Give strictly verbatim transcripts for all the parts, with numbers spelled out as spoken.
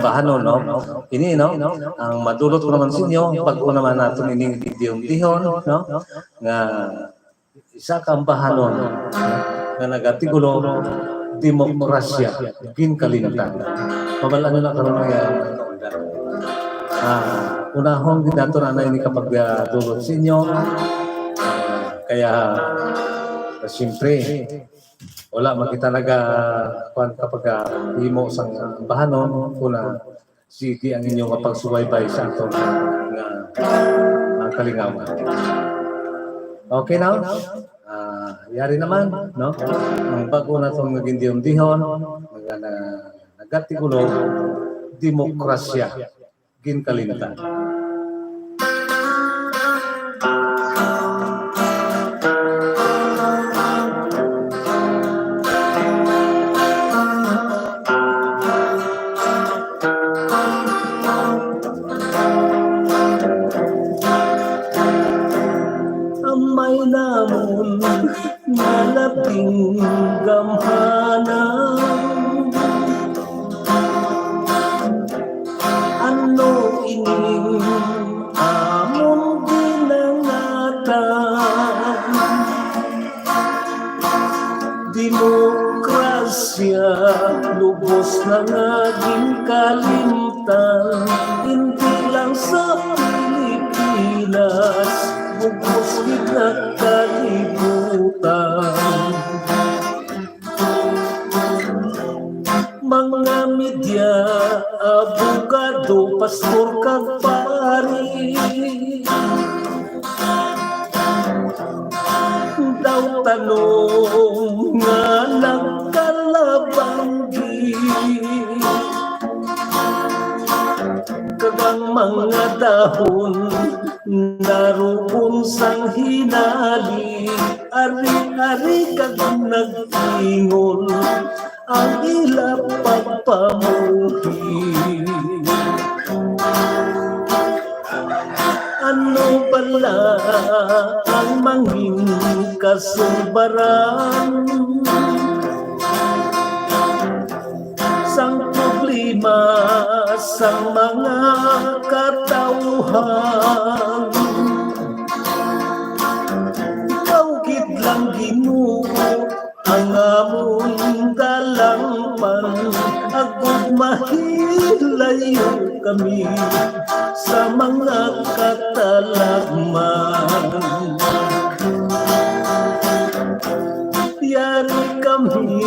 ambahanon, no? Ini, no? Ang madulot ko naman sa inyo, bag-o naman naton ining video dihon, no? Nga isa ka ambahanon nga nagatigulo, Demokrasya, Ginkalimtan. Mabal-an na karon nga, ah, unahon gid nato na ini kapag, ah, dulot sa inyo. Ah, kaya, siyempre, wala man kita naga, kuwan, kapag, ah, himo sang ambahanon, kuna, sige ang inyo nga pagsubaybay sa aton nga, ah, kalingawan. Okay na? Ah, yari naman, no? Ang bag-o naton nga gindihon-dihon, nga na, nagatigulo, Demokrasya, Ginkalimtan. Amay namon nga labing gamhanan, ano ining amon ginangatan? Demokrasya, lubos na nga ginkalimtan, hindi lang sa Pilipinas, bug-os gid nga kalibutan. Mga media, abogado, pastor kag pari, daw tanom nga nagkalabanggi, kag ang mga dahon narubon sang hinali, ari-ari kag nagtingol ang ila pagpamuhi. Ano bala ang mangin kasulbaran sang problema sang mga katawhan? Ikaw gid lang, Ginoo, ang amon dalangpan, agud mahilayo kami sa mga katalagman. Yari kami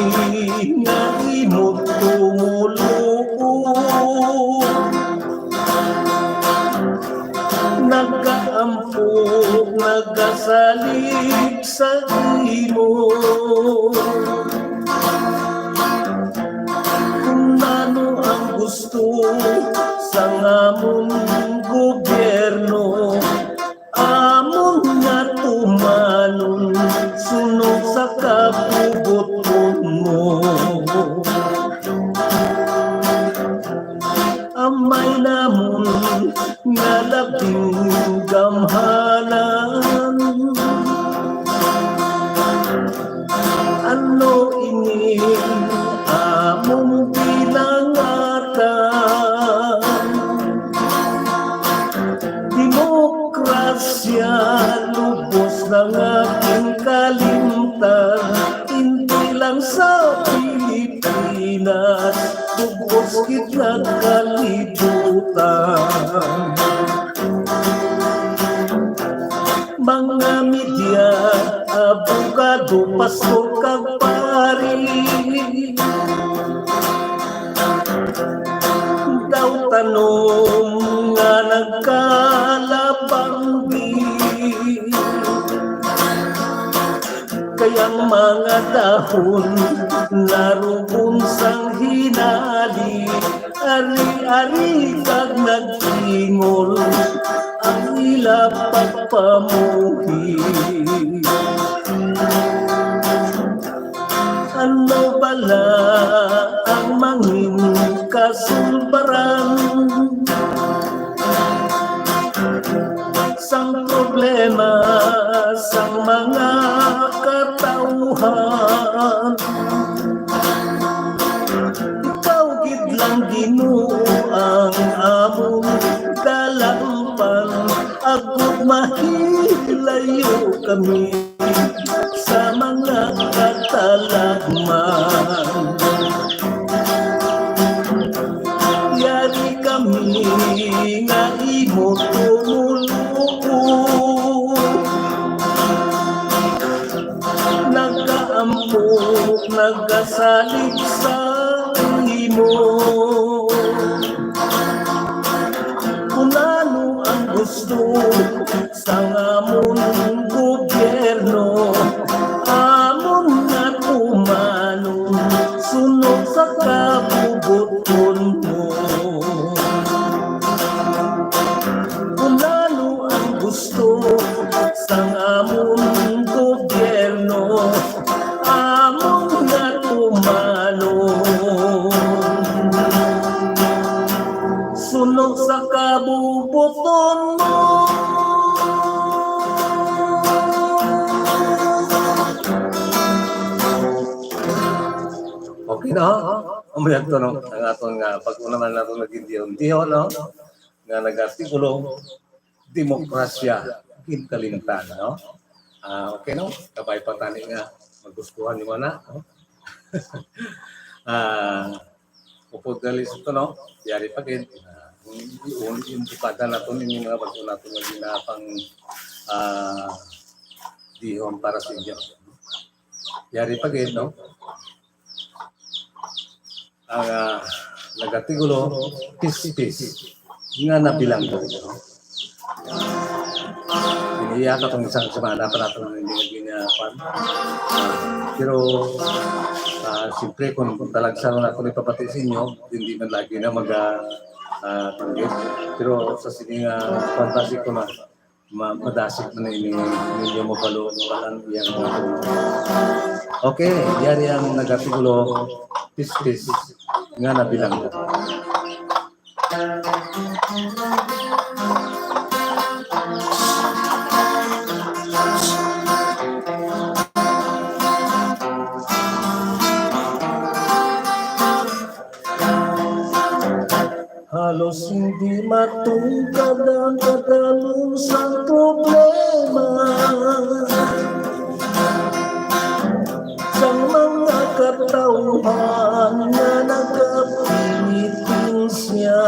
nga imo tumoluo, nagaampo, nagasalig sa imo. Kung ano ang gusto sang amon gobyerno, amon nga tumanon, sunod sa kabubot-on mo. Amay namon nga labing gamhanan, ano ini among ginangatan? Demokrasya, lubos na nga ginkalimtan, hindi lang sa Pilipinas, bug-os gid nga kalibutan. Mga media, abogado, pastor, kag pari, daw tanom nga nagkalabanggi, kay ang mga dahon narubon sang hinali, ari-ari kag nagtingol ang ila pagpamuhi. Ano bala ang mangin kasulbaran sang problema sang mga katawhan? Ikaw gid lang, Ginoo, kami sa mga katalagman. Yari kami nga imo tumuluo. Nagkaampo, nagkasalig sa imo. Kung ano ang gusto sang amon gobyerno, amon nga tumanon, suno sa kabubuton mo. Kung ano ang gusto sang amon gobyerno, amon nga tumanon, suno sa kabubuton mo. Okay na? Ang ato, no? Ang aton nga pag-una man nato naging dihon-dihon, no? Nga nag-artikulo, demokrasya, ginkalimtan, no? Ah, okay, no? Kabay pa tani nga magustuhan nimo na, no? Ah, upod gali sa to, no? Yari pa gid. Ah, yung, yung bukada nato, yung mga bago nato nga ginapang, ah, dihon para sa inyo. Yari pa gid, no? Ang, ah, nagatigulo, pispis nga nabilanggo. Iniiyak akong isang semana pa nato nga hindi naging, ah, kwan. Ah, pero, ah, siyempre, kung talagsa na ako ipapati sa inyo, hindi man lagi na mag, ah, ah, tanggit. Pero sa sining, ah, fantasi ko na, ma-, madasig man ini ninyo mabalo ang iyang mga. Okay, yari ang nagatigulo, pispis nga nabilanggo. Halos hindi matungkad ang kadalom sang problema sang mga katawhan nga nagapinitensya.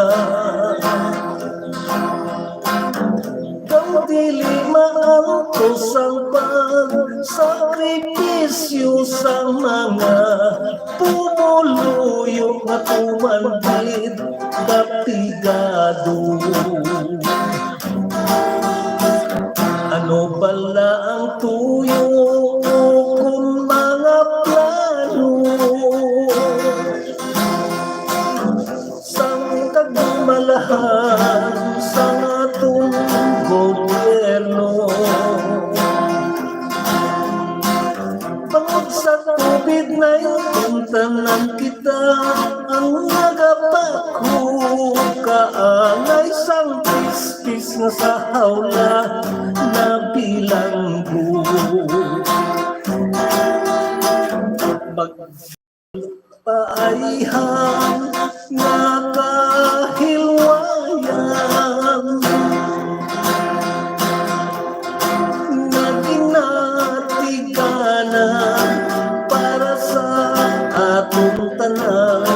Daw dili maantos ang pagsakripisyo sang mga pumuluyo nga tumandit kapigado. Ano bala ang tuyo ukon mga plano sang kagumalahan sang aton gobyerno? Bangod sa COVID nineteen, tanan kita ang nagapakukaanay sang pispis nga sa hawla nabilanggo. Mag-, paayhan nga kahilwayan nga ginatiganan para sa atong tanan.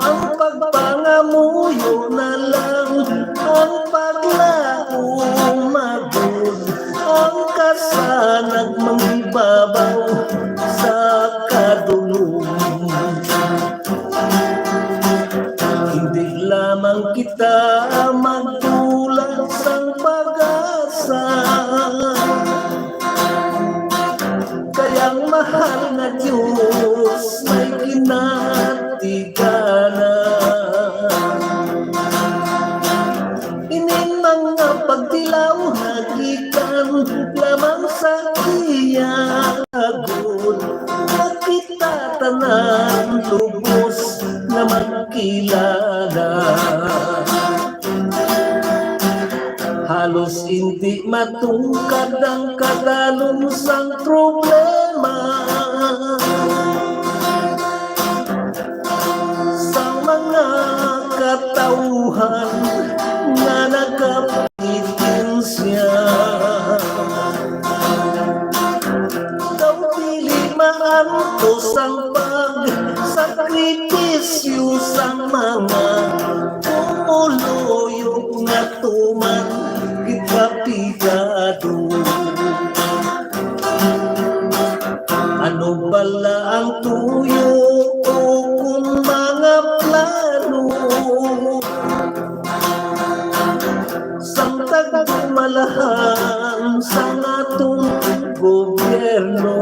Ang pagpangamuyo na lang ang paglaom, magud ang kasanag manghibabaw sa kadulom. Hindi lamang kita magdula sang pag-asa, kay ang mahal nga Dios may ginatiganan. Ining mga pagtilaw nagikan lamang sa iya agod, nga kita tanan lubos nga magkilala. Halos indi matungkad ang kadalom sang problema sang mga katawhan nga nagapinitensya. Sakripisyo sa mga pumuluyo nga tuman kita pigado. Ano bala ang tuyo o kung mga plano? Sang tagmalahan sang atong gobyerno.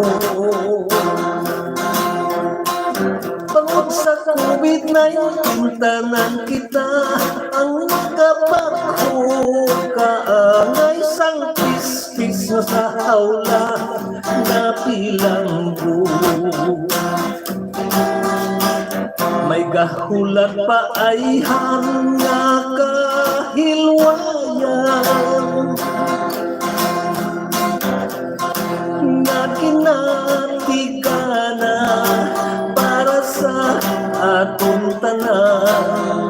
Bangod sa covid nineteen, tanan kita ang nagabakho, kaangay sang pispis nga sa hawla nga pilanggo. May gahulat pa ayhan nga kahilwayan nga kinatigana para sa aton tanan.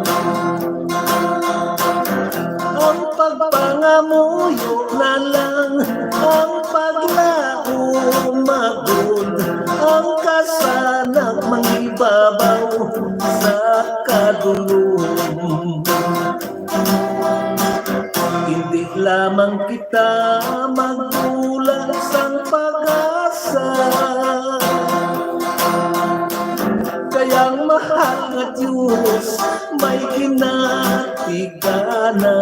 Ang pagpangamuyo na lang ang paglaom, magod ang kasanag mangibabaw sa kadulom. Hindi lamang kita magbulag sang pag-asa, kay ang mahal nga Dios may ginatigana.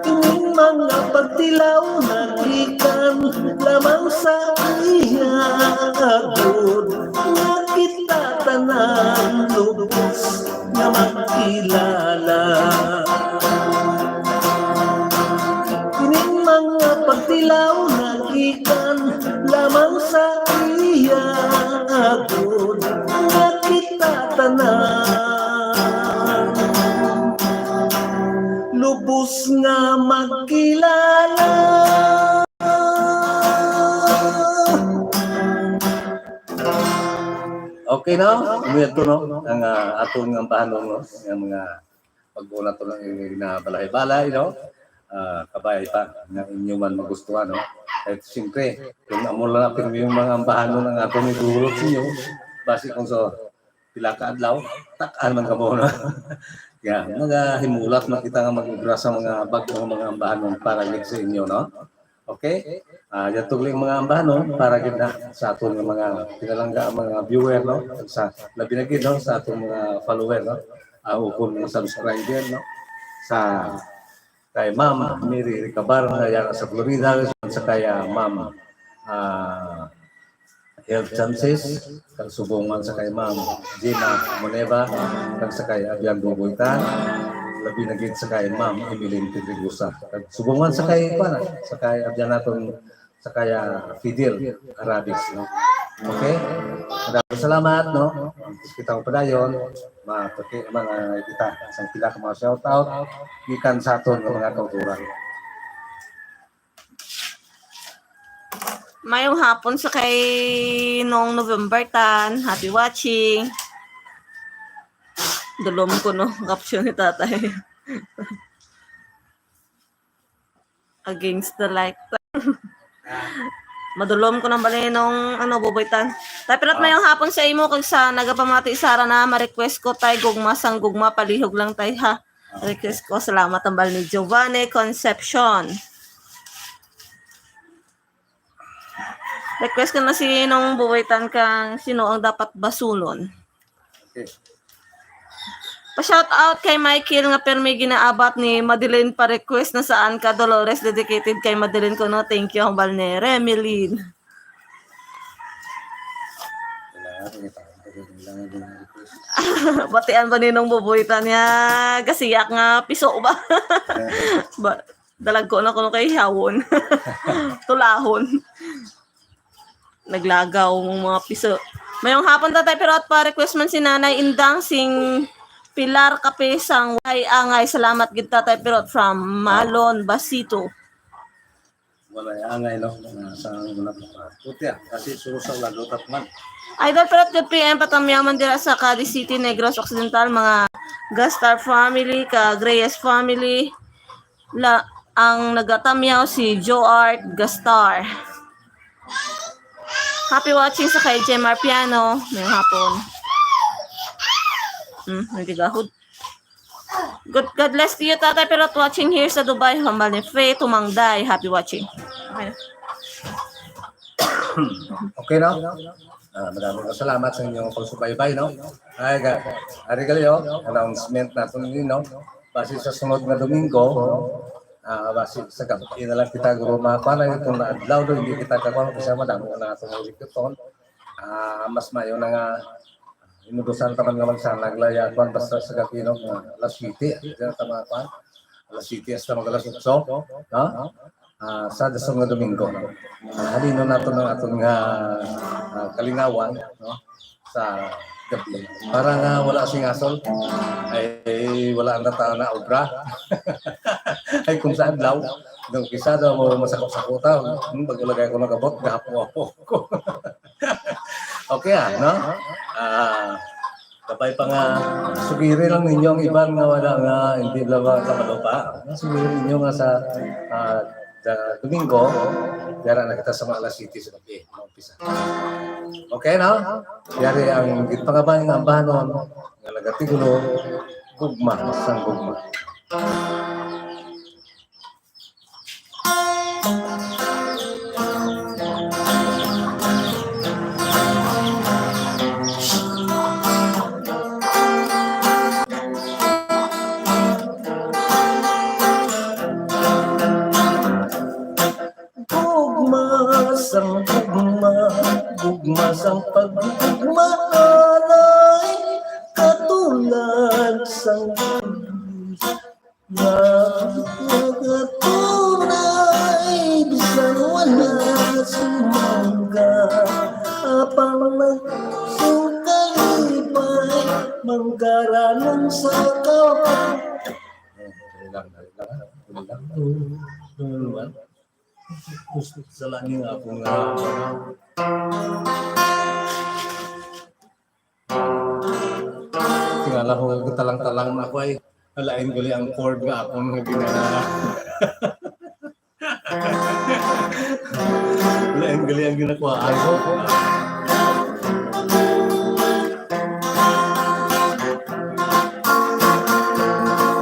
Ining mga pagtilaw nagikan lamang sa iya agod, nga kita tanan lubos nga magkilala. Ining mga pagtilaw nagikan lamang sa iya agod, nga kita tanan lubos nga magkilala. Okay, no? Amo to, no? Ang, ah, aton nga ambahanon, no? Ang mga pag-una to lang yung ginabalay-balay, no? Ah, kabay pa, nga inyo man magustuhan, no? At siyempre, kung amo lang na pirmi yung mga ambahanon ang aton idulot sa inyo, basi kung sa pila ka adlaw, tak-an man kamo, no? Yeah, magahimulat man kita nga mag-obra sa mga bag-o nga mga ambahanon para gid sa inyo, no? Okay? Ah, yan tugli ang mga ambahanon para gid na sa aton nga mga pinalangga, mga viewer, no? Sa labi na gid, no, sa aton mga follower, no? Ah, ukon mga subscriber, no? Sa kay Ma'am Mary Ricabar nga yara sa Florida, sa kay, ah, Ma'am, ah, Health Chances, kag subong man sa kay Ma'am Gina Moneva, kag sa kay Abian Bubuitan, labi na gid sa kay Ma'am Emeline Pedregosa, kag subong man sa kay, kuwan, sa kay Abian naton, sa kay, ah, Fidel Arabis, no? Okay? Maraming salamat, no? Antes kita mo padayon, matuki man, ah, kita sa pila ka mga shoutout gikan sa aton nga mga kauturan. Mayong hapon sa kay Nong November tan. Happy watching. Dulom ko, no, caption ni tatay. Against the light. Madulom ko nang bali nung, ano, Buboy Tan. Tay Pirot, ah, mayong hapon sa imo kag sa nagapamati sara na, ma-request ko, tay, gugma sang gugma, palihog lang, tay, ha. Ah. Request ko, salamat ang bal ni Giovanni Concepcion. Request ko na si Nong Buboy Tan kang sino ang dapat basulon. Okay. Pa-shout out kay Michael nga permi ginaabat ni Madeline pa-request na saan ka, Dolores, dedicated kay Madeline ko, no? Thank you, hambal ni Remelin. Kailangan ko ito. Kailangan din ang request. Batian ba ni Nong Buboy Tan niya? Gasiyak nga piso ba? Ba, dalagko na kuno kay hawon. Tulahon. Naglagaw ang mga piso. Mayong hapon, Tatay Pirot, pa-request man si Nanay Indang sing Pilar Kape sang Walay Angay. Salamat gid, Tatay Pirot, from Malon, Basito. Walay angay, no? Ah, sa ang mga putya, kasi surusaw lang, lutat man. Idol Pirot, good P M, patamyaw man dira sa Cadiz City, Negros Occidental, mga Gastar family, ka Reyes family, la, ang nagatamyaw si Joart Gastar. Happy watching sa kay Jemar Piano. Ngayong hapon. Hmm, nagigahod. God, God bless to you, Tatay Pirot, watching here sa Dubai. Hambal ni Faye Tumangday. Happy watching. Okay. Okay, no? Ah, maraming salamat sa inyong pagsubaybay, no? Ay, ga, ari gali, oh, announcement naton ni, no? Basi sa sunod nga Domingo, ah, basi sa gabi na lang kita guro makuha na itong adlaw do, hindi kita kakuha kasi madamo na atong ulit ito. Ah, mas mayo na nga inudusan ta man nga magsanag laya kuan basta sa gabi, no, nga alas siyete, diyan ta mga kuan. Alas siyete hasta mag alas otso, no? Ah, sa dason nga Domingo. Ah, halinon nato ang aton nga, ah, kalingawan, no? Sa gabi. Para nga wala sing asol, ay wala ang tata na obra. Ay kung sa adlaw, nung kisa daw mo masakot-sakota, hmm, bago lagay ko nagabot, gapo-apo ko. Okay, ah, no? Ah, kabay pa nga, sugiri lang ninyo ang iban nga wala nga, hindi lang mga kabalupa. Sugiri ninyo nga sa, ah, sa Domingo, yara na kita sa mga alas siyete sa gabi, maumpisa. Okay, no? Yari ang gitpangaban nga ambanon, nga nagatigulo, gugma, sang gugma. Gugma sang gugma, gugma sang paggugma, anay katulad sang nga nagatunay, bisan wala sing mangga, apang nagsingkalipay, manggaranon sa kawan. Gusto sa langit nga akong, ah, tingala ko, talang-talang na ako ay lain gali ang chord nga akong nga gina-, lain gali ang ginakuhaan ko.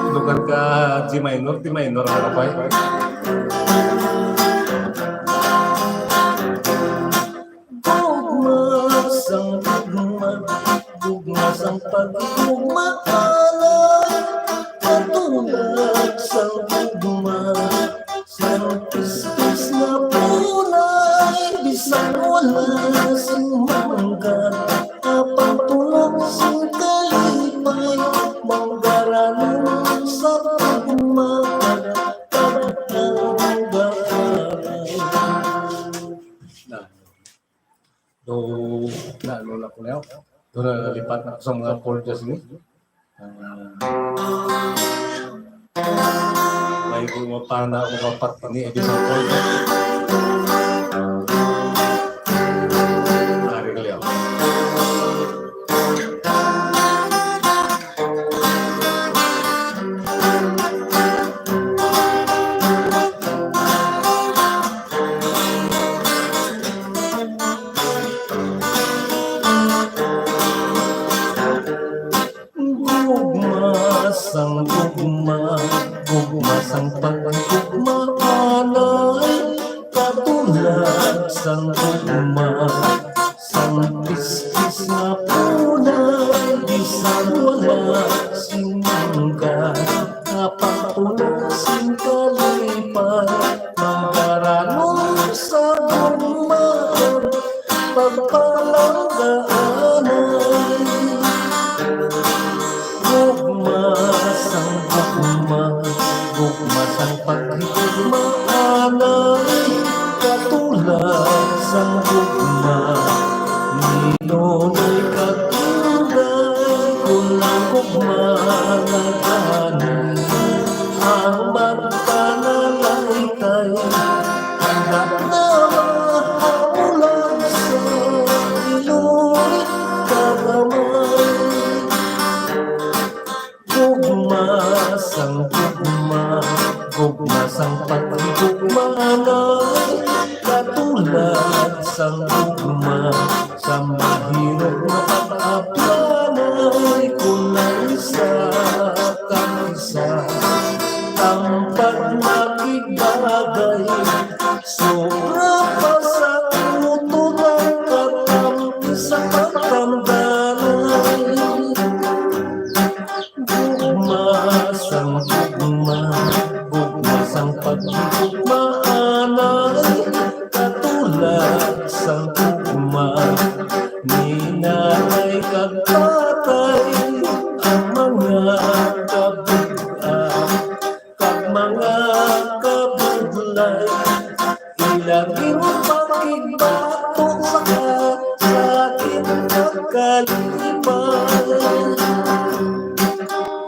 Lugar ka G minor, D minor, ano pa eh? Gugma sang gugma, gugma sang paggugma, anay katulad sang gugma sang pispis nga punay, bisan wala sing mangga, apang tulok sing kalipay, manggaranon sa gugma. Do, na, ano na ko na yun? Do, nalipat na ko sa mga chords ni. Ah, may mga pana o mga pat ni, eh, di sa chord. Ari ka liyaw. Gugma sang gugma, gugma sang paggugma, anay katulad sang gugma sang pispis nga punay, bisan wala sing mangga, nga pagpulot sing kalipay, manggaranon sa gugma, pagpalanggaanay. Gugma sang gugma, gugma sang paghigugma, anay katulad sang gugma. Ninonoy katulad kun ang gugma na gani ang magpanalaytay. Handa na mahabulan sa ilulit kagamay. Gugma sang gugma, gugma sang paghigugma, anay katulad sang gugma. Hirap na pag-aplanay kung naisa ka isa. Ang pagmakigbagay, sobra pa sa utod ang katampi sa pagtamdanay. Gugma sang gugma, gugma sang paghigugmaanay, katulad sang gugma ni nanay kag tatay, ang mga kabug-at kag mga kabudlay, ila ginpakigbato sa kasakit kag kalipay.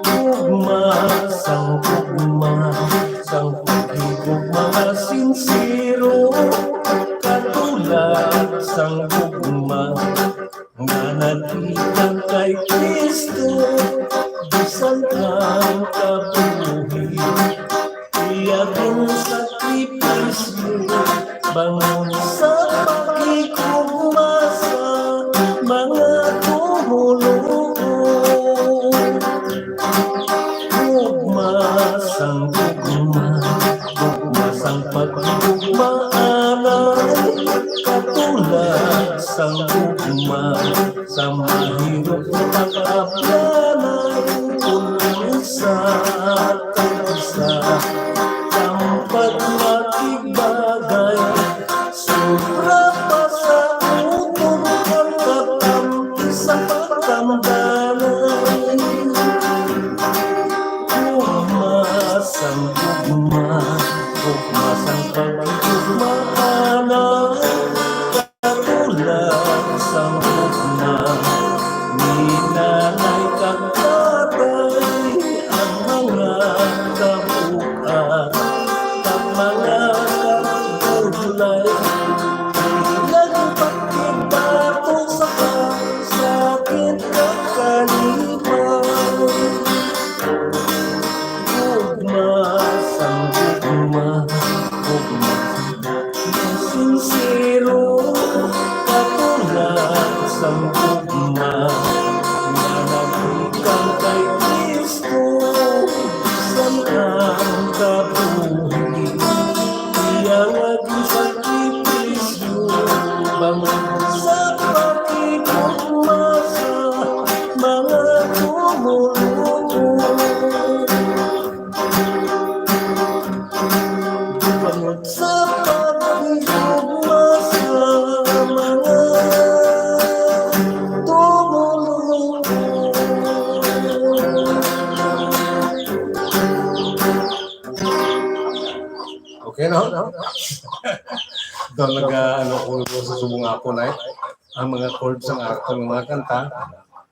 Gugma sang gugma, sang paghigugma nga sinsero, katulad sang gugma nga nagikan kay Cristo, bisan ang kabuhi iya ginsakripisyo, bangon sa paghigugma sa mga tumoluo. Gugma sang gugma, gugma sang paghigugmaanay, katulad sang gugma sa mahirap nga pag-aplanay, kun ang isa kag isa, ang pagmakigbagay, sobra pa sa utod ang katampi sa pagtamdanay. Gugma sang gugma, gugma sang paghigugmaanay, katulad sang gugma ni nanay kag tatay, ang mga kabug-at kag mga kabudlay, nagpakigbato sa kasakit kag kalipay. Gugma sang gugma, gugma sang sinsero, katulad sang gugma nga nagikan kay Cristo, bisan ang kabuhi iya nga ginsakripisyo, bangon sa paghigugma sa mga tumoluo. Bangon sa paghigugma sa mga tumoluo. Okay, no? Daw naga, ano, ko sa subong ako na eh. Ang mga chords sang aton mga kanta,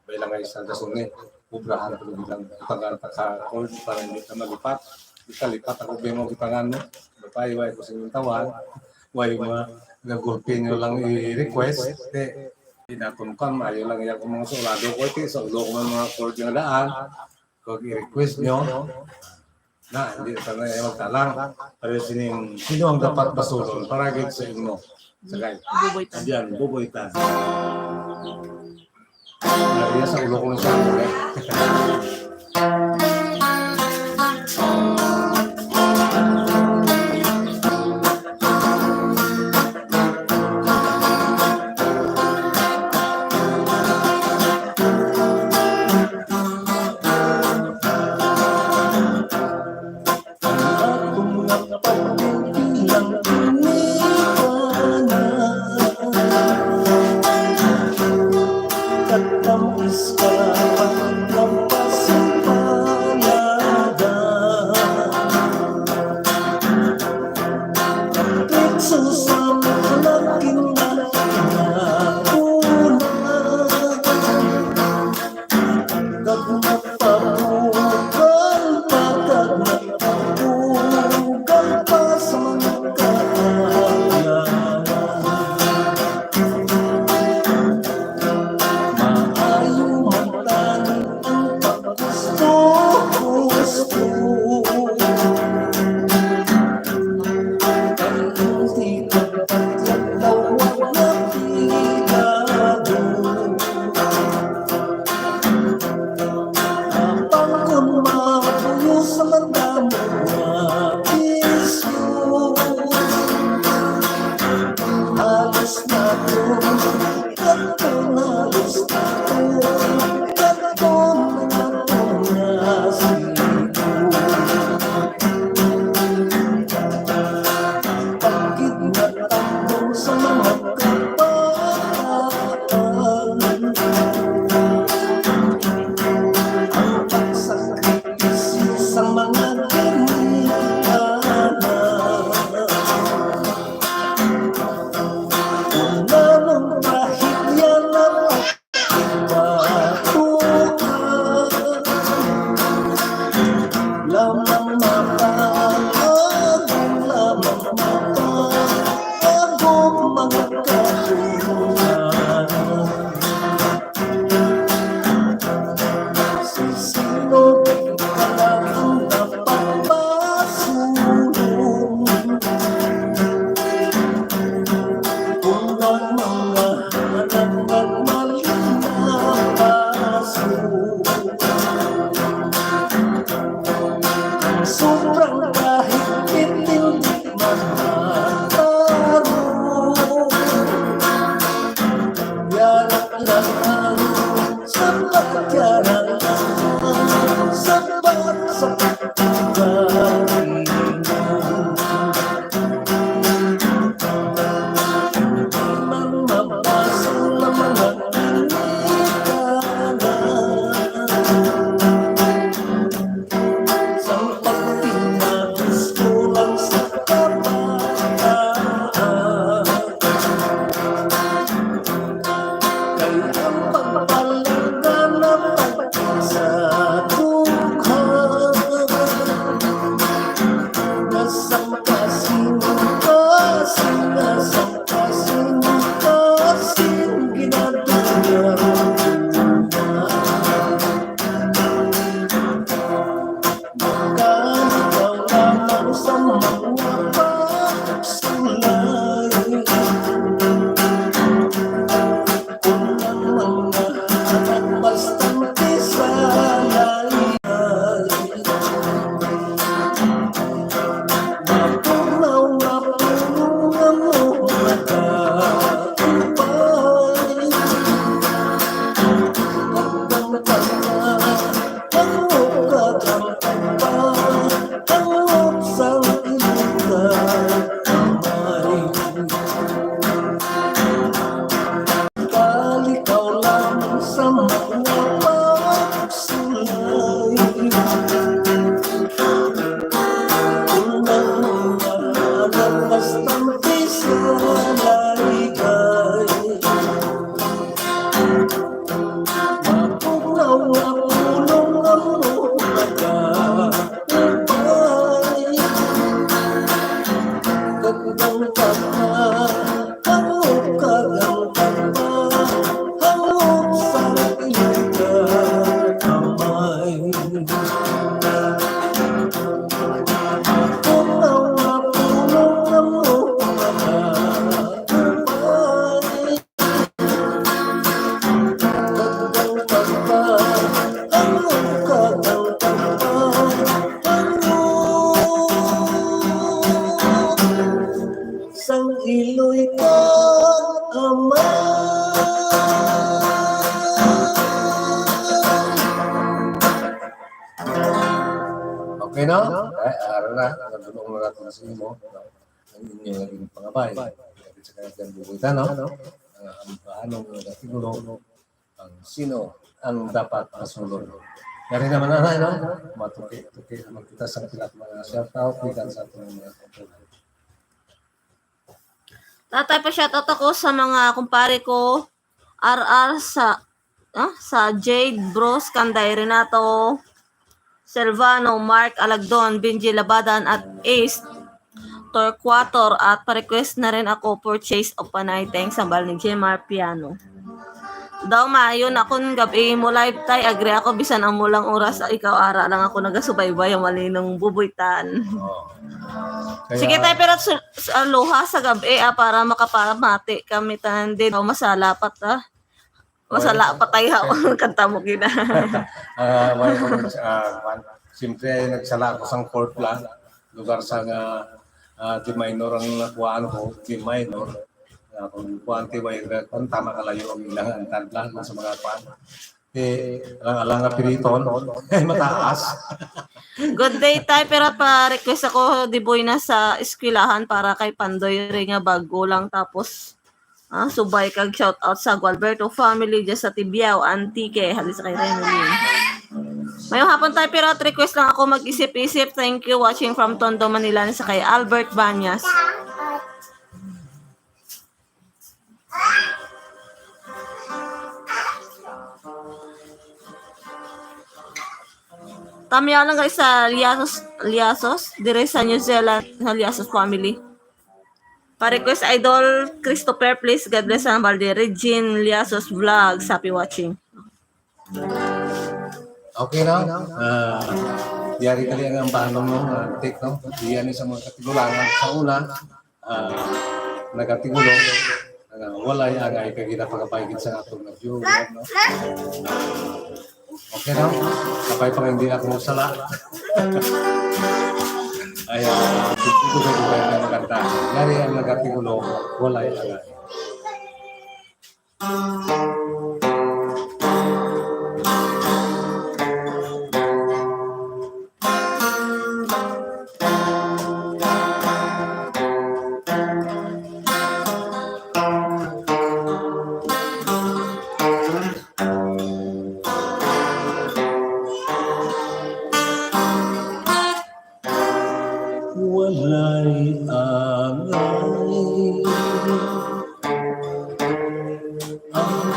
may lang ay isang kasuni. Obrahan ko lang, butangan ta ka chord para hindi ka malipat. Di ka lipat ako, bimo, butangan mo. Bapay, way ko sa inyong tawag. Way mga nagulpi nyo lang i-request. Di, di naton kan, maayo lang iya ko mga sulado ko. Iti, sa ulo ko man mga chord nga daan. Kung i-request nyo, na, hindi na tayo magtalang. Pero sining, sino ang dapat basulon para gid sa inyo? Sakay. Buboy Tan. Diyan, Buboy Tan. Nariya sa ulo ko ng sabi, eh. Ang akon nga pagpinti lang ini ka na. Katamis ka paglampas sa palada. Ang pritso sa mga laking na pula. Kag mapabugal pa, kag mapabugal pa sa mga kaayahan. Maayo man Pagpalangga na pagkit sa dughan. Nasang kasing-kasing, nasang kasing-kasing ginadugyan. Makalikaw lamang sa mga pagsulay. Unang mga anak, bastante sa laylay. Mapunaw nga puno nga mga kaupay. Hangop ka, hangop pa, hangop sang ila kamay. Kalikaw lamang sa mga pagsulay. Unang mga anak, bastante sa laylay. Mapunaw nga pulong ang mga upay. Kagdang kagma, hangop kagdang kagma, hangop sa ila kamay. Mapunaw nga pulong ang mga upay. Sang iloy ka, Ama. Okay, no? Ay, ara na. Nagulong na natin sa imo. Ang inyo nga ginpangabay. Sa kanya dyan bubuitan, no? Ang, ang paanong nga siguro ang sino ang dapat masulod. Yari naman, anay, no? Matuki-tuki naman kita sa pila ka mga shout out, kita sa ating mga kumpulan. Tatay, pa-shoutout ako sa mga kumpare ko, R R sa, ah, sa Jade Bros, Kanday Renato, Silvano, Mark Alagdon, Benji Labadan, at Ace Torquator, at pa-request na rin ako for Chase of Panay. Thanks, sa bal ni Jemar Piano. Daw maayo na kun gab-i mo live, tay, agree ako, bisan ang mulang oras, ikaw ara lang ako nagasubaybay, ang malinong bubuitan. Oh. Kaya Sige, tay, pero su-, su-, aloha sa gab-i, ah, para makapamati kami tanan din. Oh, masala pa ta. Masala pa tayo. Kanta mo gina. Ah, may, ah, kwan. Siyempre, nagsala ako sang chord lang. Lugar sa nga, ah, D minor ang nakuhaan ko, D minor. Ah, kung kuhaan ti, way, kung tama kalayo ang ilang antad lang sa mga kwan. Eh, alang-alang nga piriton, ay mataas. Good day, tay. Pero pa-request ako, di boy na sa eskwelahan para kay Pandoy rin nga bago lang. Tapos, ah, subay kag shout out sa Gualberto family dyan sa Tibiao, Antique. Halis kay Renelyn. Mayong hapon, tay. Pero request lang ako mag-isip-isip. Thank you. Watching from Tondo, Manila. Sa kay Albert Banyas. Tamiyaw lang guys sa Liasos, Liasos, dire sa New Zealand, sa Liasos family. Pa-request Idol Christopher, please. God bless ang balde. Regine Liasos Vlog, happy watching. Okay na? Ah, yari kali ang ambahan mo, ah, take, no? Diyan sa mga katigulangan. Sa una, ah, nagatigulo, ah, walay angay kay ginapakapay gid sa atong nag-view, no? Okay, no? Kapay pa nga hindi ako sala. Ayan, ito na yung maganda. Yari ang nagatigulo, walay angay. Walay angay ang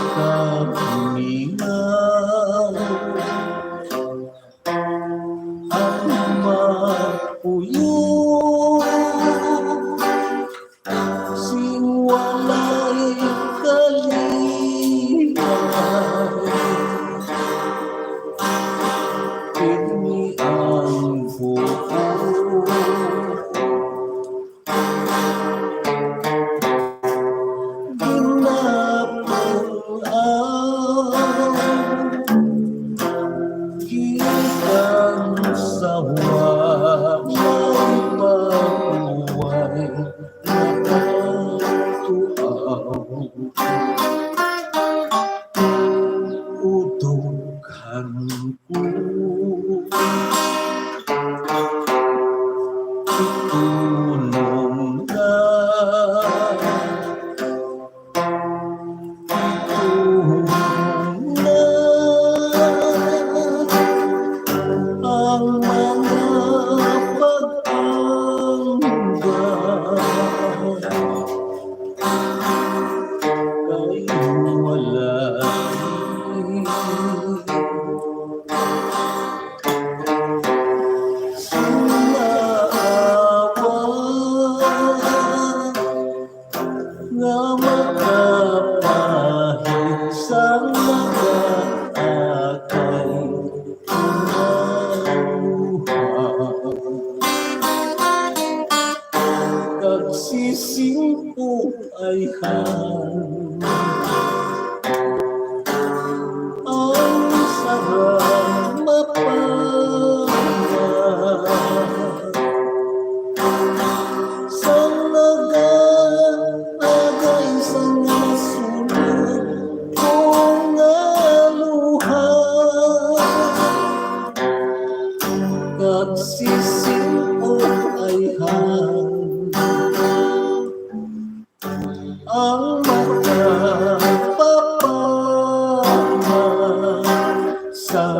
Nga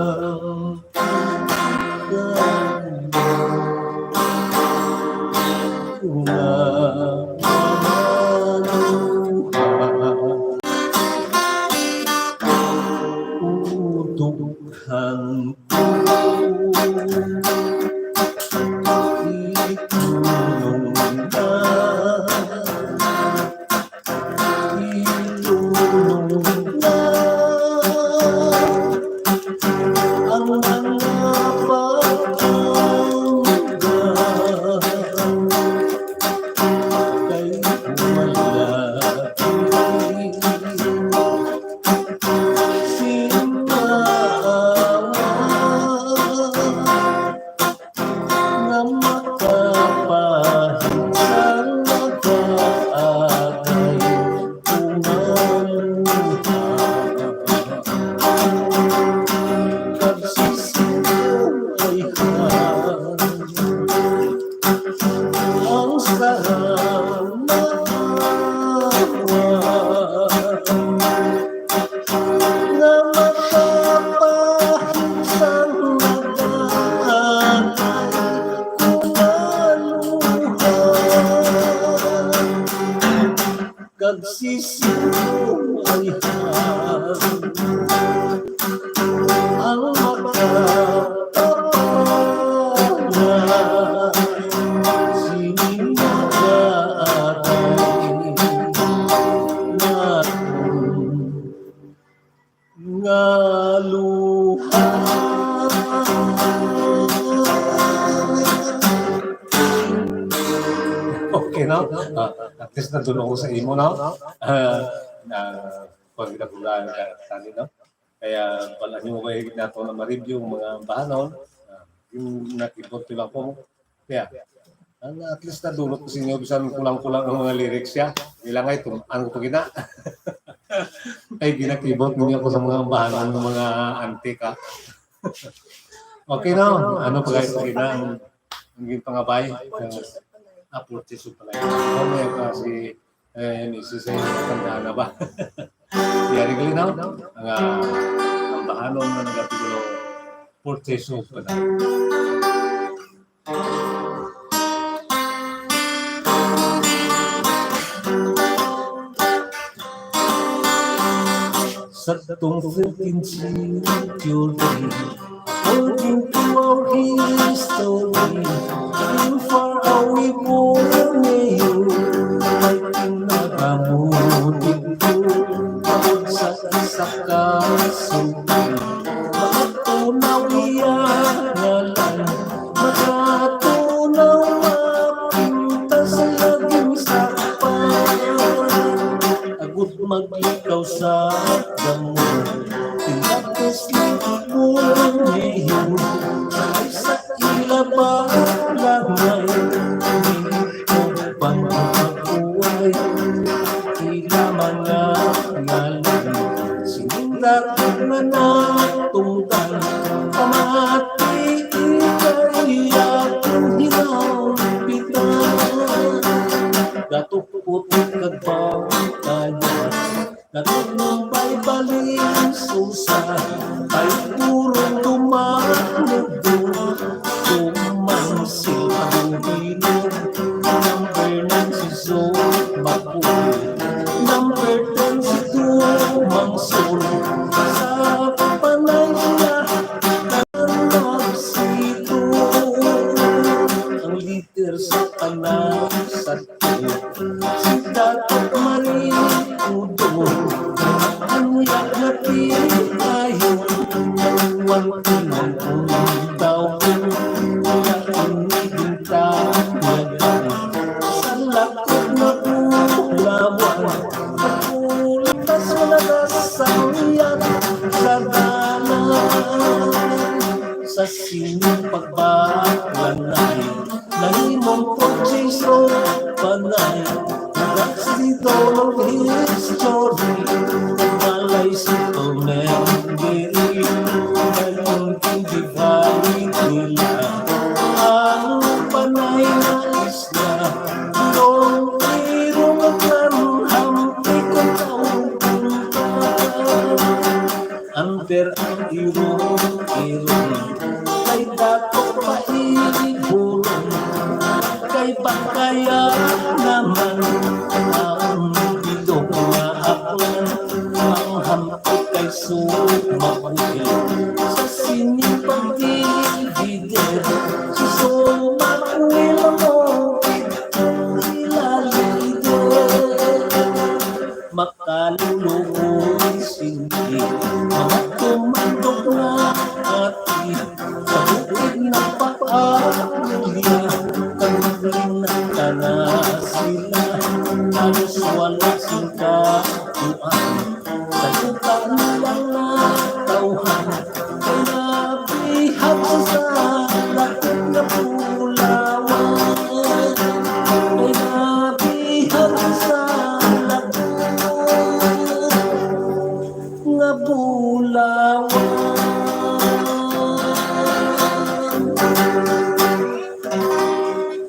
makapahit sang nagaagay, umaluha. Kag sisiyo ay ha ang sa nga makapahit sang nagaagay, umaluha. Kag sisiyo ay ha ang makapapala sini nga atay nga nga luha. Okay, no? Ah, at least nandun ako sa imo, no? Ah, na, pag nagulaan ka, tani, no? Kaya, wala niyo ba nato na ma-review ang mga bahanon? Ah, yung nakibot ko lang po. Kaya, ang at least nadulot ko sa inyo, bisan kulang-kulang ang mga lyrics siya. Ilang ay, tum-, ano ko pa gina? Ay, ginakibot ninyo ako sa mga bahanon ng mga antik, ah. Okay na, ano pa guys, sige na, ang, ang pangabay, ah, ah, Porteso pala yun. Oh, may, ah, si, eh, misis ay matanda na ba? Yari gali na, ang, ah, ang bahanon na nagatulo, Porteso pala. Sa tong thirteenth century, according to our history, in far away Borneo, may pinagamuti ko, tungod sa isa ka suki. Makatunaw iya ngalan, makatunaw mapintas sa lagim sa pa. Agud maglikaw sa damo, tindakas ni Borneo, sa ila balangay, pagpagkuway, ila mga ngalan, sining dako nga natungdan, pamati ikay akong hinampitan. Dato puti kag bangkaya, natumbay balin susa, ay purong dumanudo, dumangsil ang hino. Number nine si Zoe Mapuy, number ten si Dumang Sol, sa panay niya, ang magsito, ang leader sa panay sa Si Dato Marie Udo, ang laklati ayo, ang wangkinan kung daw kung wala ang ibinta, sa lakot na bulawan, kulitas na nasayan sa dalan. Sa sining pagbaklanay, nahimong Portuguese o Panay. That's the dawn of history. Balay si Tomenderi, dayon gindividean nila ang Panay nga isla. Noong irong at lanham, ikaw taong punta. Amper ang irong-irong, kay dato pa iburon, kay bangkaya naman ang bilog nga aklan, ang hampit kay sumabuhil sa sini pagdivider, si sumabuhil mo, sila lider. Makaluluoy sindi, mga tumandok nga ati, sa bukid nagpapamilya, kag naglinata na sila, halos wala sing kakuan, sa duta nilang natawhan. Nabihag sa salakit nga bulawan. Ay nabihag sa salakit nga bulawan.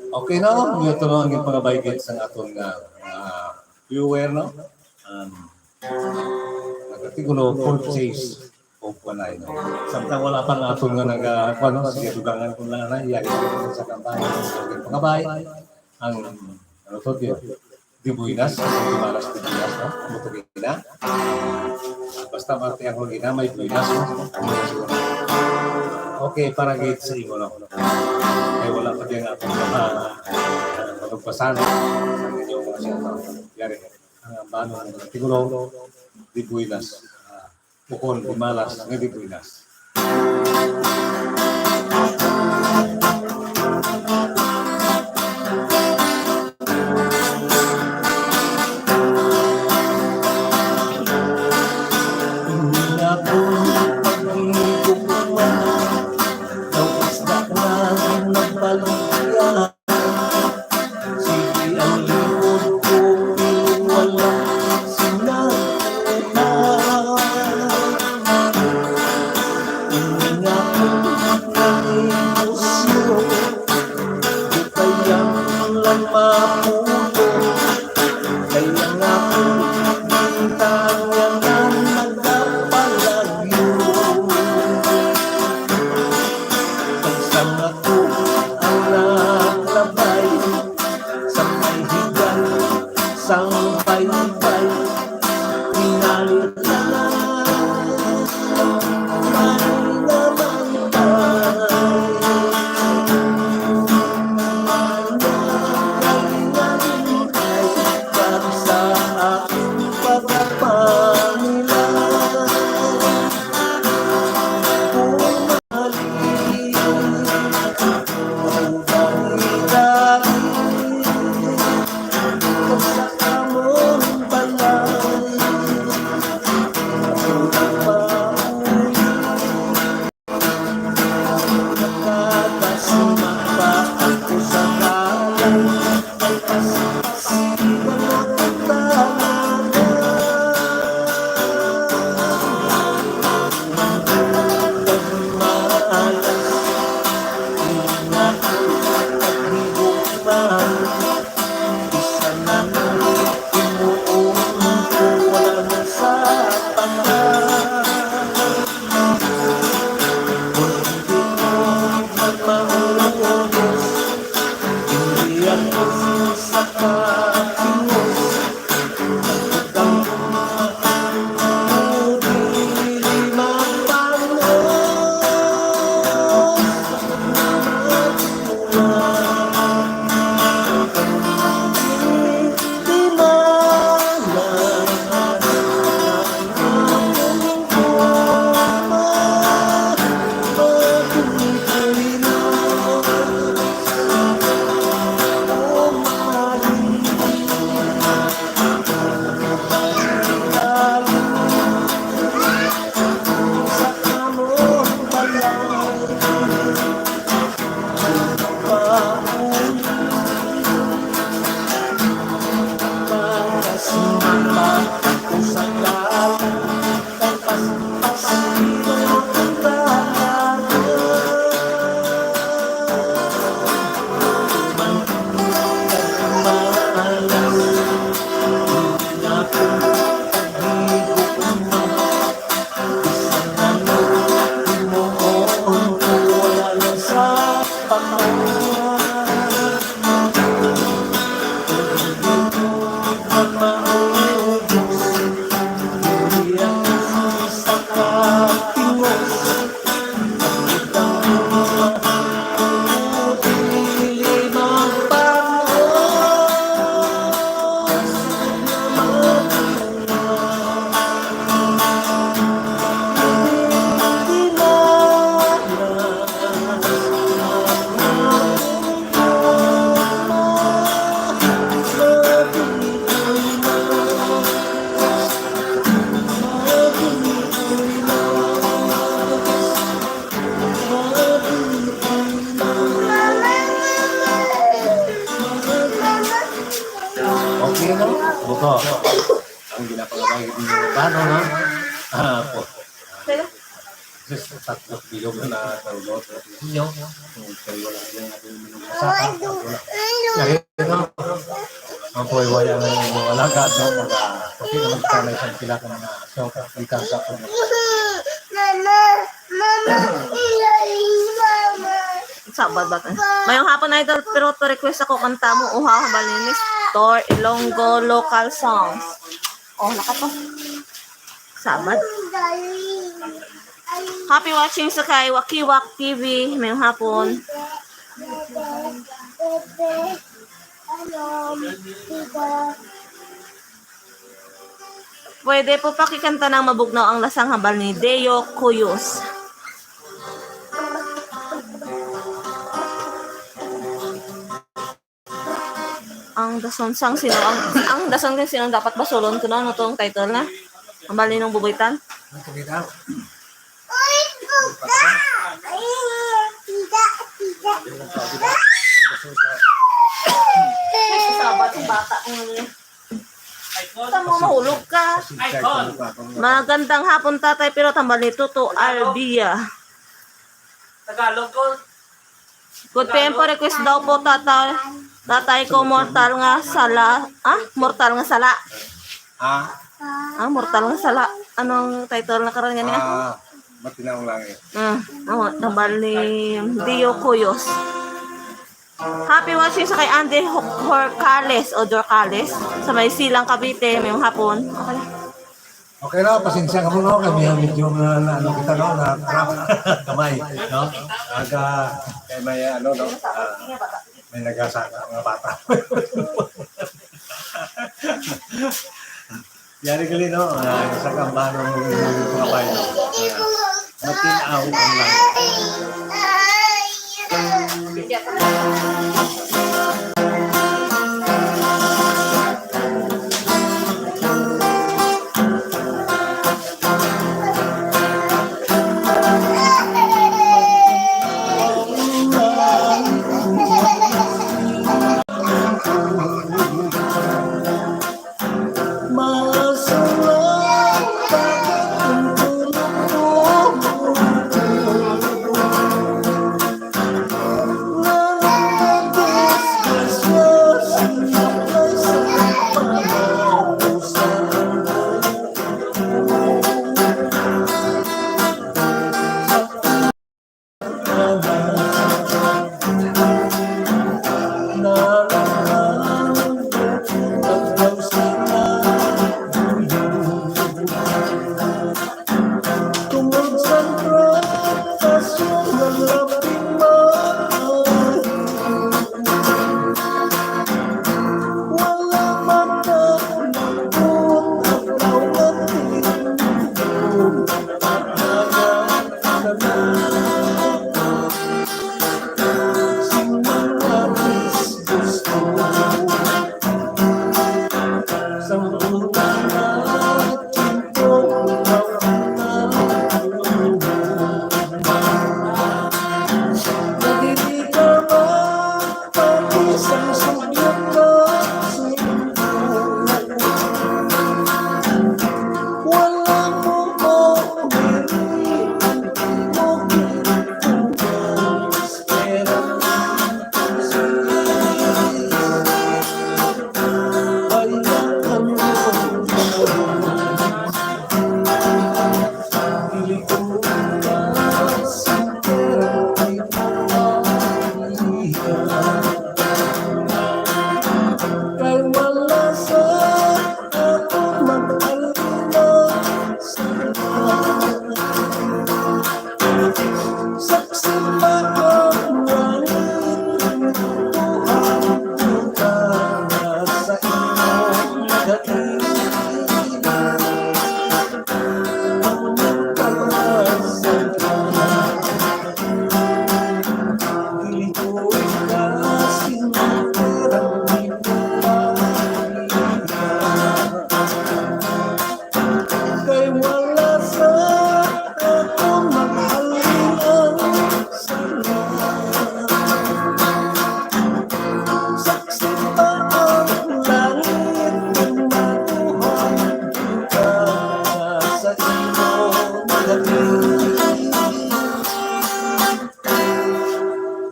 Okay, no? Ito na ang pangabaygit sa aton nga, ah, viewer, no? Um, nagkatigulo, full chase. O panay, no? Samtang wala pa nga aton nga naga-, kuwan, no? Sige, dugangan ko lang, na, iyari ko sa kampanya, sa pangabay, ang, ano to, di, di buenas, di malas, di buenas, no? Muto gina. Basta mati ang gina, may buenas, no? Okay, para gid sa imo, no? Kay wala pa din ako mga, ah, malugpasan sa inyong mga siyento. Yari, ang ambano ng tigulo, di buenas. Ah, Bukon, di malas, nga di buenas. Sige, ang likod ko, pero wala sila. Ini nga Ang ginapangabay ng urbano, no? Ah, po. Sa tatlong bilog na naulot sa inyo, kung kayo wala yung ating minumasa, wala. Narito, ang buhay-buhay ang mga alagad, no? Mga, okay naman ka na isang pila ka mga aso, kapitan sa pag- Mama, mama, mama. Sabad ba ka? Mayong hapon, idol, pero to request ako kanta mo, uha, hambal ni Nestor Ilonggo local songs. Oh, nakato. Sabad. Happy watching sa kay Wakiwak T V. Mayong hapon. Pwede po pakikanta ng Mabugnaw ang Lasang, hambal ni Deo Cuyos. Ang dason sang sino ang, ang dason kay sino ang dapat basulon ko na ano tong title na? Ang bali nung bubuitan. Ang kabida. Sabat ang bata kung ano. Tamo mahulog ka. Magandang hapon, tatay, pero tambal ni Tuto Albia. Tagalog ko. Good P M po, request daw po, tatay. Tatay ko, mortal nga sala. Ah, mortal nga sala. Ah, Ah, mortal nga sala. Anong title na karon gani, ah? Ah, Matinaw ang Langit. Mm, oh, tambal ni Dio Cuyos. Happy watching sa kay Andy Ho-, Horcales o Dorcales sa may Silang, Cavite, mayong hapon. Okay. Okay na, pasensya ka po, no? Kami ang medyo na, na, ano kita, no? Na trap kamay, no? Aga, kay may, ano, no? Ah, may nagasaka nga bata. Yari gali, no? Ah, isa ka ba nung mga bayo? Ah, matinaw ang langit.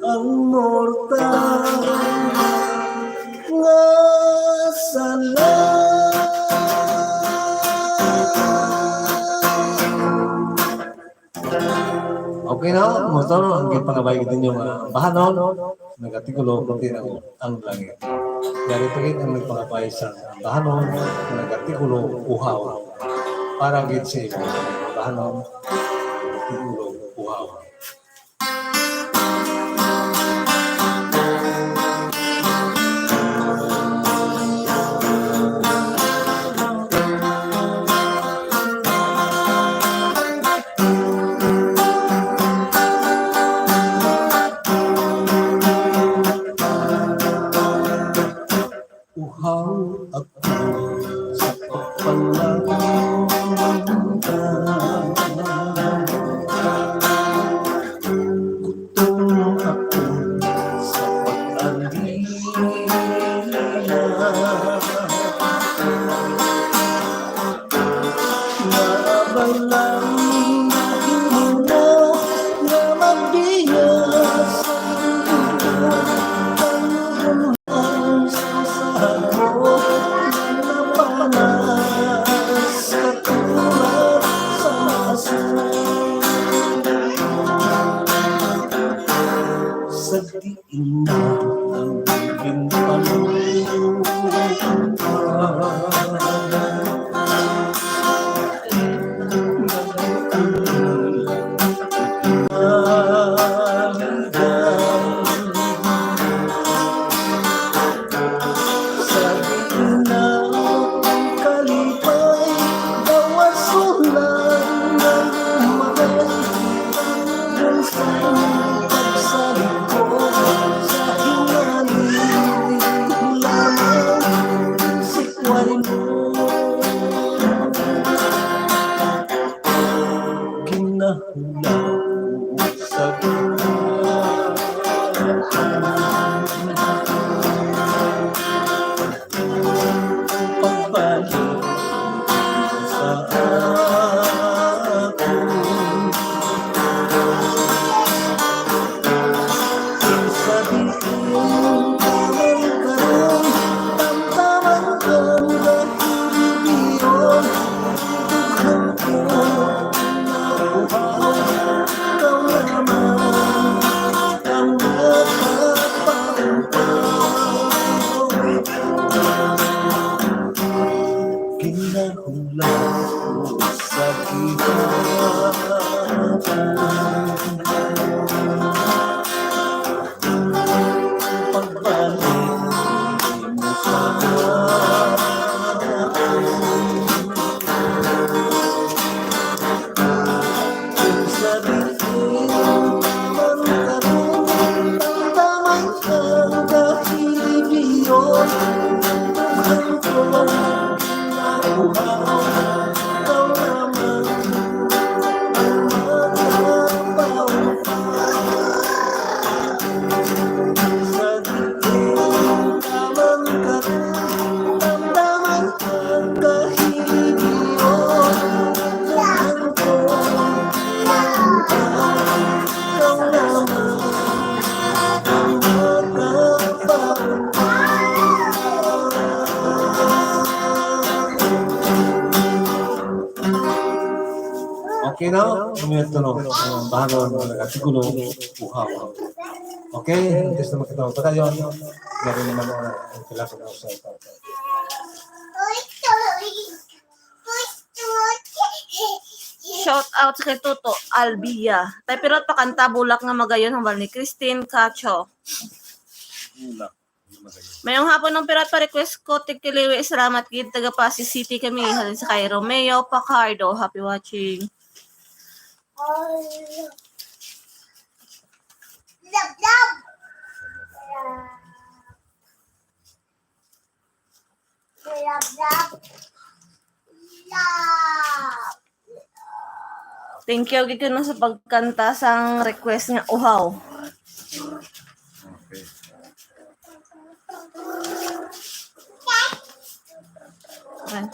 Ang mortal nga sala. Okay na, motor, ang gipangabay ko ninyo nga bahanon, nagatikulo, puti na ang langit. Yari pa gid ang nagpangabay sa bahanon, nagatikulo, uhaw. Para gid sa imo, bahanon, nagatikulo, uhaw. Uhaw ako sa pagpalangga. Gutom ako sa pag-alila. Nga abala ang imo nga magbiya sa imo. Ang sa usahan mo nga napanas katulad sa aso. Sa diin na ang bibing palupa. Sa gitna ng kalipay, gawas ko lang ng umay. Ang bunsang pagsalig ko sa hinali lamang si Kuway mo. Ginahula ko sa gitna. Pagbalik sa akon. Kung sa diin ka man karon, tamtaman kang kahilibion. Dughan ko na uhaw, ikaw lamang ang makapaupaw. Ginahula ko sa gihapon. Pagbalik mo sa akon. Kung sa diin man karon, tamtaman kang kahilibion. Dughan ko na uhaw, ikaw lamang ang makapaupaw. Sa diin ka man karon, tamtaman ang kahilibion. Dughan ko na uhaw, ikaw lamang ang makapaupaw. Okay na? Ang mga tanong, ang bahanon, ang artikulo, uhaw. Okay, antes na makita mo pa tayo, meron naman ang, ang kailangan ko sa ito. Shout out sa kay Toto Albia. Tay Pirot, pakanta Bulak nga Magayon, hambal ni Christine Cacho. Bulak. Mayong hapon, Nong Pirot, pa-request ko, Tikiliwi, salamat gid, taga Passi City kami, halin sa kay Romeo Pacardo. Happy watching. Love, love. Love, love. Love. Thank you gid kuno sa pagkanta sang request nga uhaw. Okay. Ayan.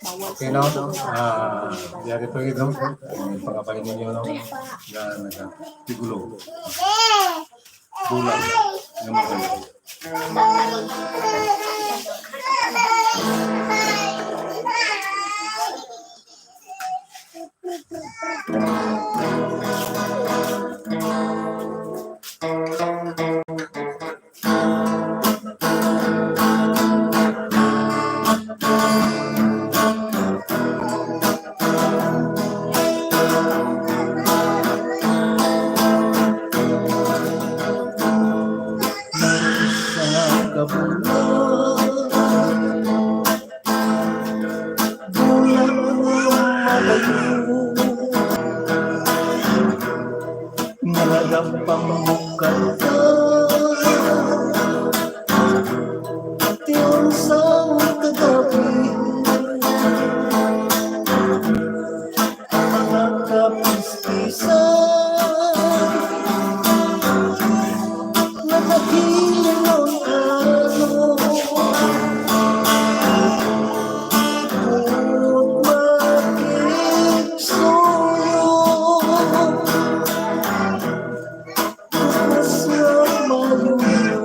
Okay, no? Ah, yari pa rin, no? Ang pangabay ninyo, no? Na nagtigulo. Bulag nga magaling. Sa kabulan, bulan mo malayo, nalagap ang mukha. Ti unsang kagabi, ang mga kapispisan, nagahilin ang ano, ug makigsuyo. Mas nga maluyo.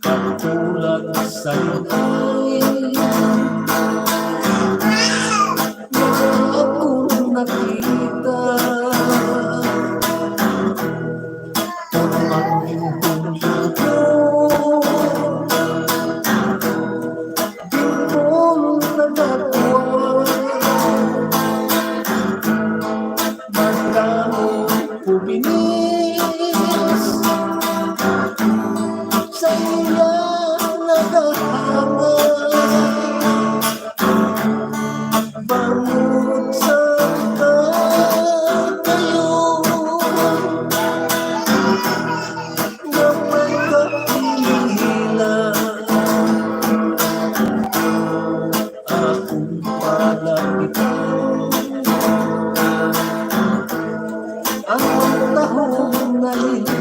Kapulag sa lukay nga akong nakita. Ang imong pulong, bimbol na nagwa. Madamo ko binis sa iya nagahangay. Bangod sa kadayon nga may kapilan, akong palapitan ang tahong nalilay.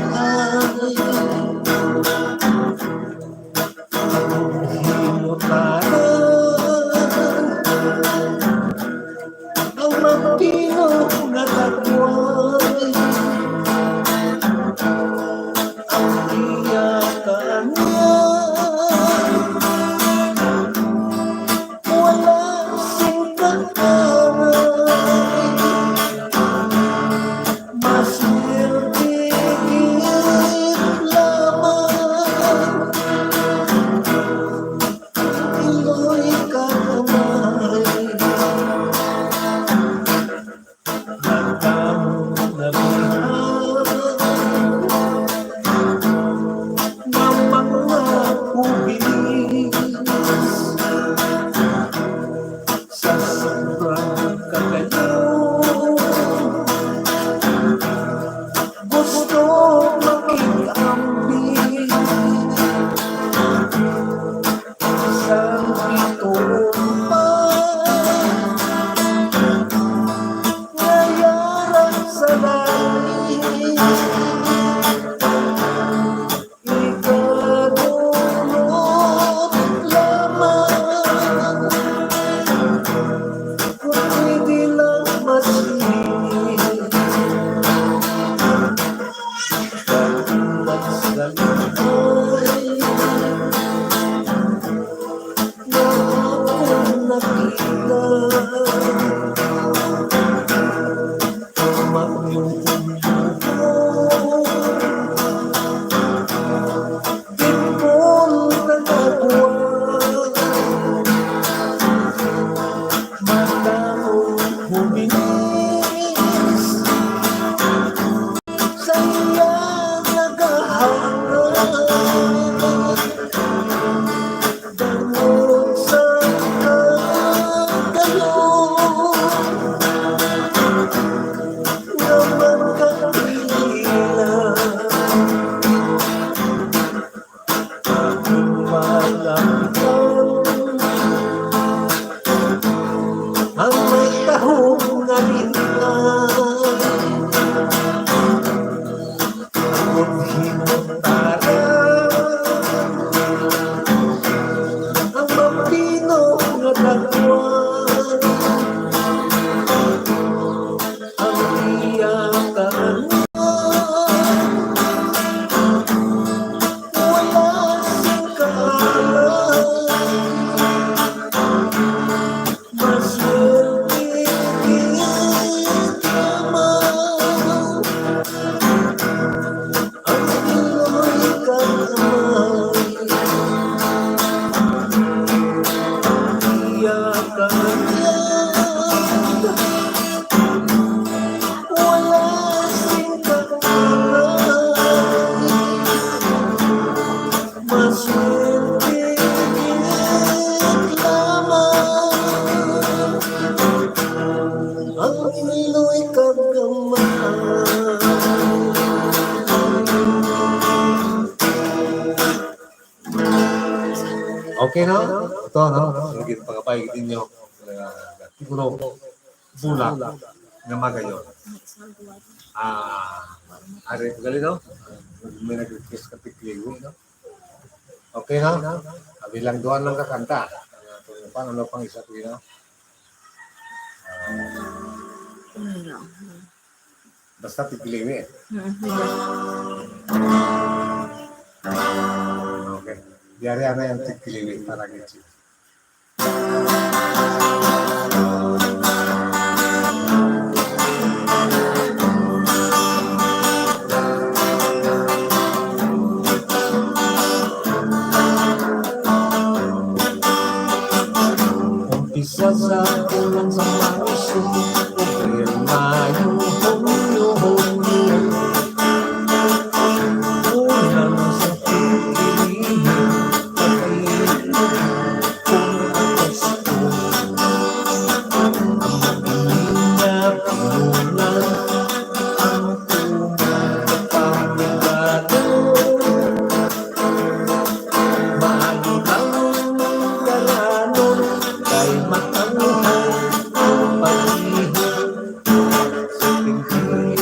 Ang himutanan, ang matino nga tagway, ang iya kaanyag. Wala sing katangay, maswerte gid lamang. Iloy ka kamay. Nagdamo na bihan nga mga kubilis sa sobrang kagayo. Gusto makig-ambit sang bituon pa nga yara sa langit. Ikadulot lamang. Okay, no? Ito, no? Sige, pangabay ninyo. Uh, siguro, bulak nga magayon. Ah, ari ko gali, no? May nag-request ka tikliwi, no? Okay, no? Abi lang, duha lang ka kanta. Ano pang, ano pang isa ko, no? Ah, basta tikliwi. Mhm. Okay. Yari na yung tikliwi para gitsi. Umpisa sa bulan sa Marso, Abril, Mayo, Hunyo, Hulyo. Bulan sa pag-ibig, pag-ibig, kung Agosto. Ang mag-init na bulan, ang tunay na panibado. Maayo lang ang karanon, kay matanghay ang pag-ihog. Sa tingkilid,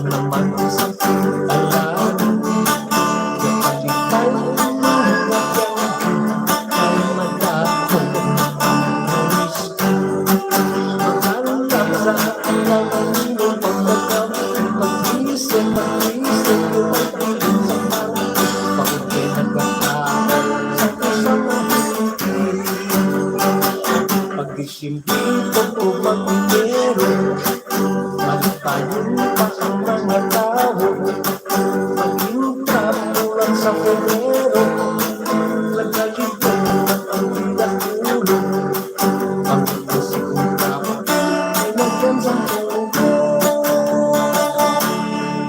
naman sa pintalan, kapalitay, mga tiyanggi, kay madako ang hangis. Makalap sa ilaw, ang ilong pagkakapit, pag-isip, pag-isip, pag-isip, pag-isip, pag-isip, pag-isip, pag-isip, pag-isip, pag-isip, malipayon pa ang mga tawo. Pag-init na bulan sa Pebrero, nagalibog ang tiyak ulo. Ang puso kong dapat ay nagkansang tubo.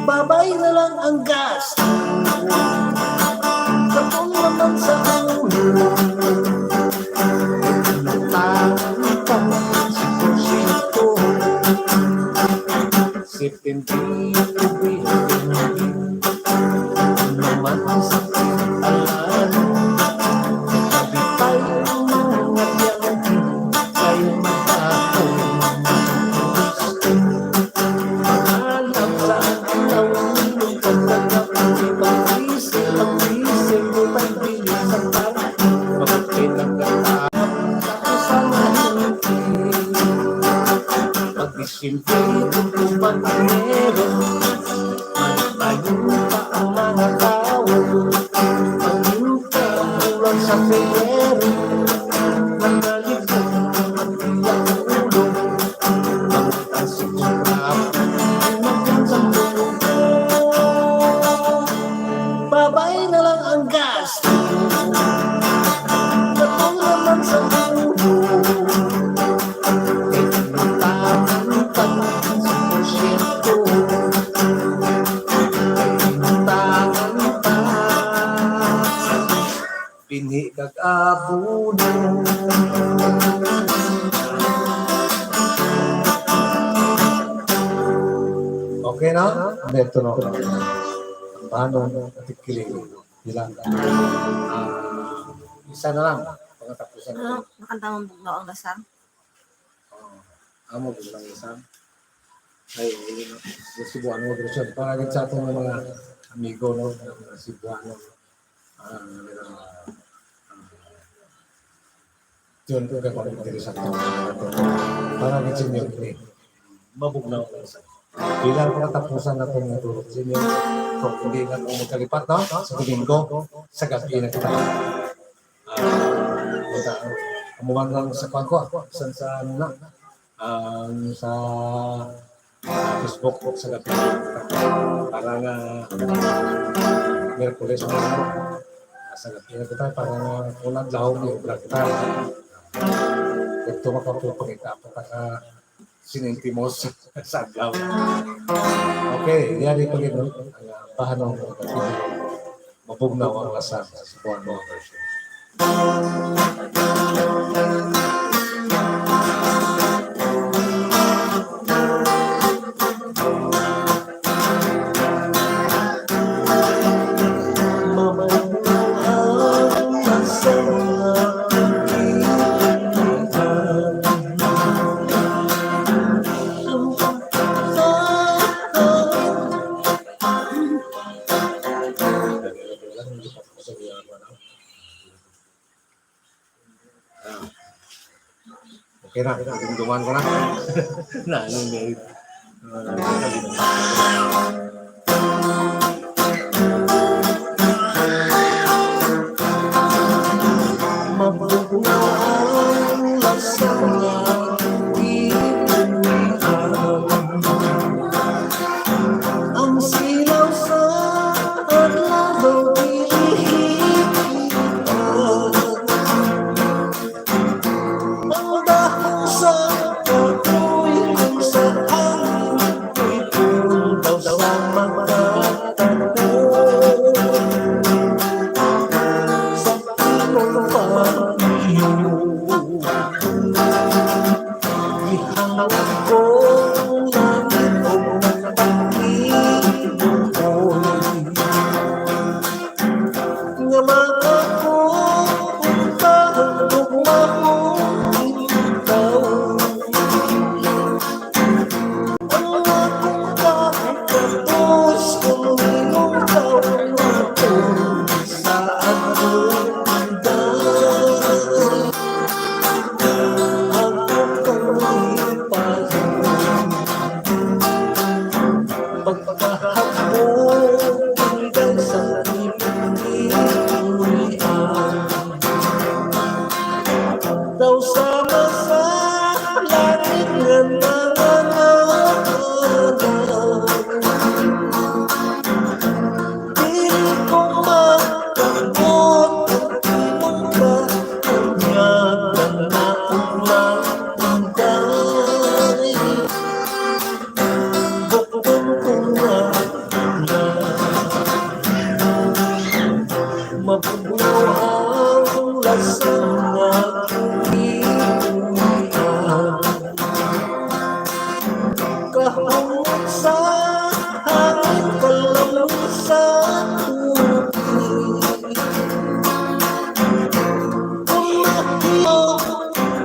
Babay na lang ang gas. Katong naman sa ulo. Utang, utang, si porsyento. September, October, November. Naman ang sakit, alam. Kapitay ang mga tiyanggi, kay matapos. Alam sa adlaw, inom pagkagabi, pag-isip, pag-isip, pag-isip, pag-isip, pag-isip, pag-isip, Siyempre, kung pag-inero, magtayo pa ang mga tao. Pagminta ang ulan sa Pebrero, nangalibog ang pagkiyang ulo. Ang taas ng traffic, nagkansang luto. Babay na lang ang gasto. Katong naman sa ulo. Kay inutangan pa sa porsyento. Kay inutangan pa. Binhi kag abono. Okay na? Dito na. Paano? Atikiling. Bilang. Ah, isa na lang. Pangatapusan na. Ano, nakanta mo Bugnaw ang Lasang? Oh, amo Bugnaw ang Lasang. Ay, yun, no? Yung Cebuano version. Para gid sa atong mga amigo, no? Mga Cebuano. Ah, ah, yun po ka pang interesante. Para gid sa inyo, eh. Mabugnaw ang Lasang. Bilang pangatapusan na po nga tulog sa inyo. So, hindi na po magkalipat, no? Sa Domingo, sa gabi na kita. Ah, punta, amo man lang sa kuwan ko, ah. San sa, ano na, ang sa, ah, Facebook ko sa gabi. Para nga Miyerkules na, ano, sa gabi na kita, para nga kung adlaw, may obra kita. Ito makapupangita pa ka sinintimos sa adlaw. Okay, yari pa gid, no? Ang, ah, bahanon ng kapatid. Mabugnaw ang Lasang sa Cebuano version. Mabugnaw Okay na, dumduman ko na. Na, ano, may, uh, Mabugnaw ang lasa nga gipulian. Ang silaw sa adlaw dili kita. Ang dahon sa kahoy kung sa hangin, ako'y daw sa magkatago. Sa imong pag-iyo, gihangad ko ang langit ug ang pag-ibig. Nga makakuha ug makuha ikaw. Ang akong kapos kung imong kaulaton sa akong dal. Ako kang lipayon. Pagkahapon hanggang sa imong gitulian. Daw sama sa langit nga nangangalan. Dili ko makabot ang imong kahangyan nga naulaw, Inday. Bukbong ko nga na. Mabugnaw ang lasa nga gipulian. Kahumot sa hangin, kalamig sa tubig. Kung mahimo,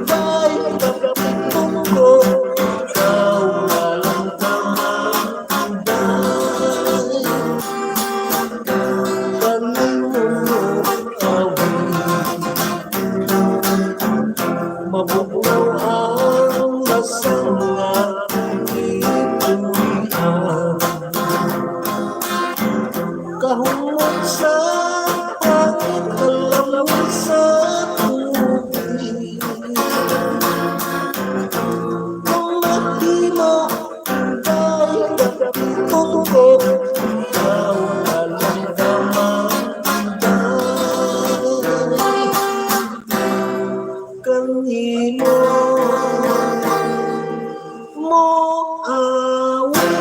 bay, kapitong ko, ikaw na lang kamangkay. Kanimo mo awit. Mabugnaw ang lasa nga gipulian. Kahumot sa hangin, kalamig sa tubig. Kung mahimo, bay, kapitong ko, ikaw na lang kamangkay. Kanimo mo awit.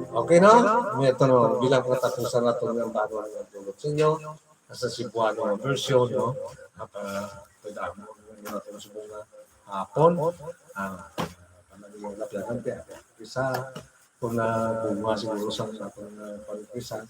Okay na? May ito no, bilang katapusan nato nga bago nga tulog sa inyo. Sa Cebuano version, no? At, ah, pwede mo, ano, natin subong nga hapon. Ah, ano yung lapyanan kaya? Isa, kung na bunga siguro sa aton, ah, pag-umpisa,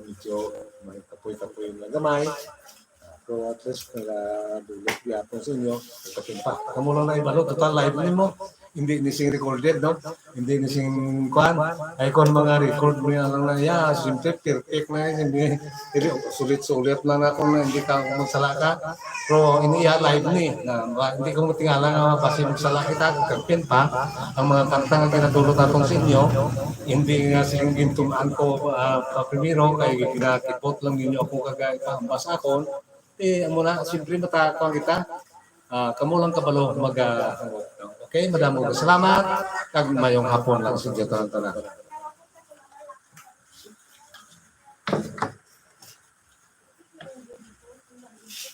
medyo may kapoy-kapoy na gamay. Ah, pero at least, nagabulog gyapon sa inyo. Kapin pa. Kamo lang na ibalo, total live nimo. Hindi ni sing recorded, no? Hindi ni sing kwan. Ay, kung mga record mo yan lang na, ya, simple, perfect na yun. Hindi, hindi, sulit-sulit lang na kung hindi ka magsala ka. Pero ini ya live ni. Na, ba, hindi ko matingala nga mapasi magsala kita. Kapin pa, ang mga kanta nga ginatulot natin sa inyo, hindi nga sing gintumaan ko, ah, pa primero, kay ginakipot lang ninyo ako kagay pa, ang basa akon, eh, amo na, siyempre, matakuan kita. Ah, kamo lang kabalo mag, ah, okay, madamo nga salamat, kag mayong hapon lang sa inyo tanan-tanan.